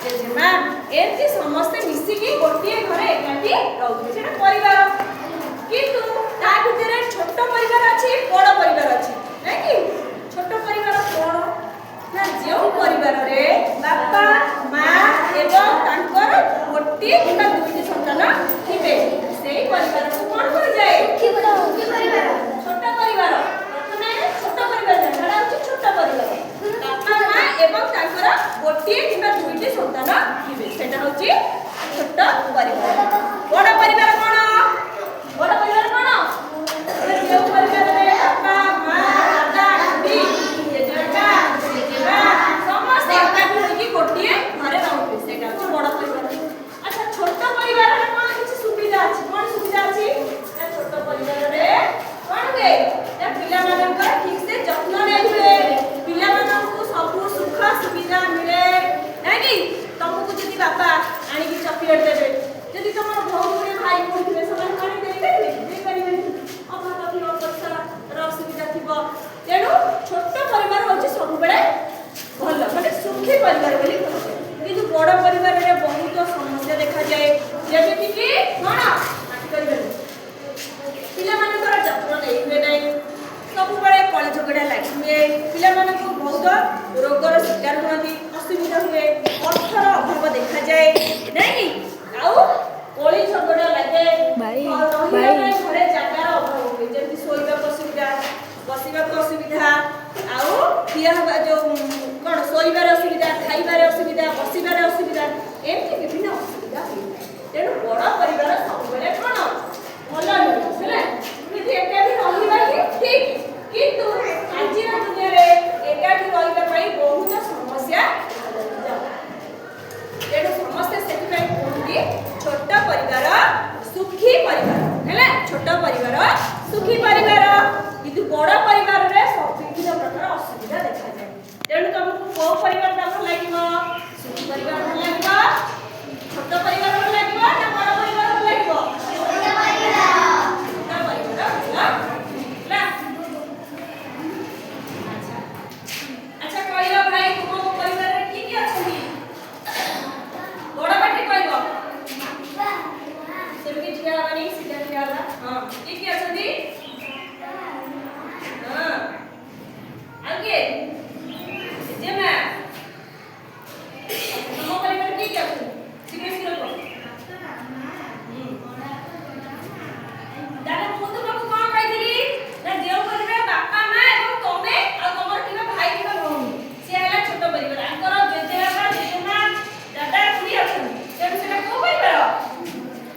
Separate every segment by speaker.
Speaker 1: ଜେଜେମା ଏମିତି ସମସ୍ତେ ମିଶିକି ଗୋଟିଏ ଘରେ ଏକାଠି ରହୁଥିବେ, ସେଇଟା ପରିବାର। କିନ୍ତୁ ତା ଭିତରେ ଛୋଟ ପରିବାର ଅଛି, ବଡ଼ ପରିବାର ଅଛି, ନାଇଁ କି? ଛୋଟ ପରିବାର କ'ଣ ନା ଯେଉଁ ପରିବାରରେ ବାପା, ମା ଏବଂ ତାଙ୍କର ଗୋଟିଏ କିମ୍ବା ଦୁଇଟି ସନ୍ତାନ ଥିବେ, ସେଇ ପରିବାରକୁ କ'ଣ କୁହାଯାଏ? ଛୋଟ ପରିବାର। ପ୍ରଥମେ ଛୋଟ ପରିବାର ଜାଣିବା। ଏଟା ହେଉଛି ଛୋଟ ପରିବାର। ବାପା, ମା ଏବଂ ତାଙ୍କର ଗୋଟିଏ କିମ୍ବା ଦୁଇଟି ସନ୍ତାନ ଥିବେ, ସେଟା ହେଉଛି ଛୋଟ ପରିବାର। ବଡ଼ ପରିବାର କ'ଣ? ବଡ଼ ପରିବାର କ'ଣ ନା ଯେଉଁ ପରିବାରରେ ବାପା, ମା, ଦାଦା, ଖୁଡି, ଜେଜେବାପା, ଜେଜେମା ସମସ୍ତେ ଏକାଠି ହୋଇକି ଗୋଟିଏ ଘରେ ରହୁଥିବେ, ସେଇଟା ହେଉଛି ବଡ଼ ପରିବାର। ଆଚ୍ଛା, ଛୋଟ ପରିବାରରେ କ'ଣ କିଛି ସୁବିଧା ଅଛି? କ'ଣ ସୁବିଧା ଅଛି ନା ଛୋଟ ପରିବାରରେ କ'ଣ ହୁଏ ନା ପିଲାମାନଙ୍କର ଠିକ ସେ ଯତ୍ନ ନେଇ ହୁଏ, ପିଲାମାନଙ୍କୁ ସବୁ ସୁଖ ସୁବିଧା ମିଳେ, ନାଇଁ କି? ତମକୁ ଯଦି ବାପା ଆଣିକି ଚକୋଲେଟ ଦେବେ, ଯଦି ତମର ବହୁତ ଗୁଡ଼ିଏ ଭାଇ ଭଉଣୀ ଥିବେ, ସେମାନେ କଣ ଦେଇପାରିବେ? ଦେଇପାରିବେନି। ଅଭାବ ଥିବ, ପଇସାର ଅସୁବିଧା ଥିବ। ତେଣୁ ଛୋଟ ପରିବାର ହେଉଛି ସବୁବେଳେ ଭଲ, ମାନେ ସୁଖୀ ପରିବାର ବୋଲି କୁହାଯାଏ। କିନ୍ତୁ ବଡ଼ ପରିବାରରେ ବହୁତ ସମସ୍ୟା ଦେଖାଯାଏ। ଯେମିତିକି କ'ଣ? ପାଟି କରିବେନି। ପିଲାମାନଙ୍କର ଯତ୍ନ ନେଇ ହୁଏ ନାହିଁ, ସବୁବେଳେ କଳି ଝଗଡ଼ା ଲାଗି ହୁଏ, ପିଲାମାନଙ୍କୁ ବହୁତ ରୋଗର ଶିକାର ହୁଅନ୍ତି, ଅସୁବିଧା ହୁଏ, ଅର୍ଥର ଅଭାବ ଦେଖାଯାଏ, ନାଇଁ କି? ଆଉ କଳି ଝଗଡ଼ା ଲାଗେ। ରହିବା ପାଇଁ ଘରେ ଜାଗାର ଅଭାବ ହୁଏ। ଯେମିତି ଶୋଇବାକୁ ଅସୁବିଧା, ବସିବାକୁ ଅସୁବିଧା, ଆଉ ଠିଆ ହେବା ଯୋଉ କ'ଣ, ଶୋଇବାରେ ଅସୁବିଧା, ଖାଇବାରେ ଅସୁବିଧା, ବସିବାରେ ଅସୁବିଧା, ଏମିତି ବିଭିନ୍ନ ଅସୁବିଧା ହୋଇଥାଏ। ତେଣୁ ବଡ଼ ପରିବାର ସବୁବେଳେ କ'ଣ ଭଲ ନୁହେଁ, ହେଲା? କିନ୍ତୁ ଏକାଠି ରହିବା ହିଁ ଠିକ। କିନ୍ତୁ ଆଜିର ଦୁନିଆରେ ଏକାଠି ରହିବା ପାଇଁ ବହୁତ ସମସ୍ୟା ଦେଖାଯାଉଛି। ତେଣୁ ସମସ୍ତେ ସେଥିପାଇଁ କୁହନ୍ତି, ଛୋଟ ପରିବାର ସୁଖୀ ପରିବାର। ହେଲା, ଛୋଟ ପରିବାର ସୁଖୀ ପରିବାର। କିନ୍ତୁ ବଡ଼ ପରିବାରରେ ବିଭିନ୍ନ ପ୍ରକାର ଅସୁବିଧା ଦେଖାଯାଏ। ତେଣୁ ତମକୁ କୋଉ ପରିବାରଟା ଭଲ ଲାଗିବ? ସୁଖୀ ପରିବାର ଭଲ ଲାଗିବ, ଛୋଟ ପରିବାର ଭଲ ଲାଗିବ ନା ବଡ଼ ପରିବାର ଭଲ ଲାଗିବ? ଛୋଟ ପରିବାର ଭଲ, ହେଲା? ଆଚ୍ଛା ଆଚ୍ଛା, କହିଲ ଭାଇ, ତୁମ ପରିବାରରେ କିଏ କିଏ ଅଛନ୍ତି? ବଡ଼ ପାଟି କହିବ। ସେମିତି ଠିଆ ହେବାନି, ସିଧା ଠିଆ ହେବା। ହଁ, କିଏ କିଏ ଅଛନ୍ତି? ହଁ, ଆଉ କିଏ? ଜେଜେମା। ତୁମ ପରିବାରରେ କିଏ କିଏ ଅଛନ୍ତି? ଶୀଘ୍ର ଶୀଘ୍ର କୁହ। ତାହେଲେ ମୁଁ ତୁମକୁ କଣ କହିଥିଲି ନା ଯେଉଁ ପରିବାର ବାପା, ମା ଏବଂ ତମେ ଆଉ ତମର କିମ୍ବା ଭାଇ କିମ୍ବା ଭଉଣୀ, ସିଏ ହେଲା ଛୋଟ ପରିବାର। ଆଙ୍କର ଜେଜେବାପା, ଜେଜେମା, ଦାଦା, ଖୁଡି ଅଛନ୍ତି, ତେଣୁ ସେଟା କୋଉ ପରିବାର?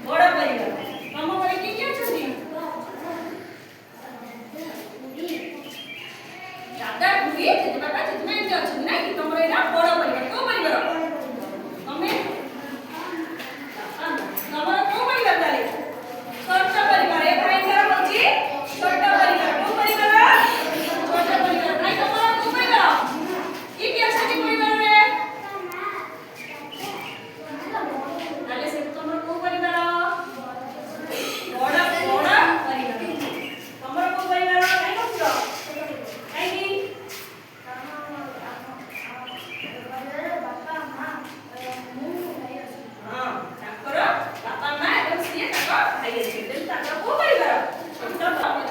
Speaker 1: ବଡ଼ ପରିବାର। ତମ ଘରେ କିଏ କିଏ ଅଛନ୍ତି? ଦାଦା, ଖୁଡି, ଜେଜେବାପା, ଜେଜେମା ଏମିତି ଅଛନ୍ତି, ନାଇଁ କି? ତମର ଏଇଟା ବଡ଼ ପରିବାର। କୋଉ ପରିବାର ତମେ? ବାପା, ମା। ତମର କୋଉ ପରିବାର ତାହେଲେ? ଛୋଟ ପରିବାର। ଏ ଭାଇଙ୍କର ହଉଛି ଛୋଟ ପରିବାର। କୋଉ ପରିବାର? ଛୋଟ ପରିବାର। ଭାଇ, ତମର କୋଉ ପରିବାର? କିଏ କିଏ ଅଛନ୍ତି ପରିବାରରେ? ତାହେଲେ ସେ ତମର କୋଉ ପରିବାର? ବଡ଼ ବଡ଼ ପରିବାର। ତମର କୋଉ ପରିବାର? କାଇଁ କହୁଥିଲ? କାହିଁକି? ହଁ, ତାଙ୍କର ବାପା, ମା ଏବଂ ସିଏ ତାଙ୍କ ଭାଇ ଅଛନ୍ତି। ତେଣୁ ତାଙ୍କର କୋଉ ପରିବାର? ଛୋଟ।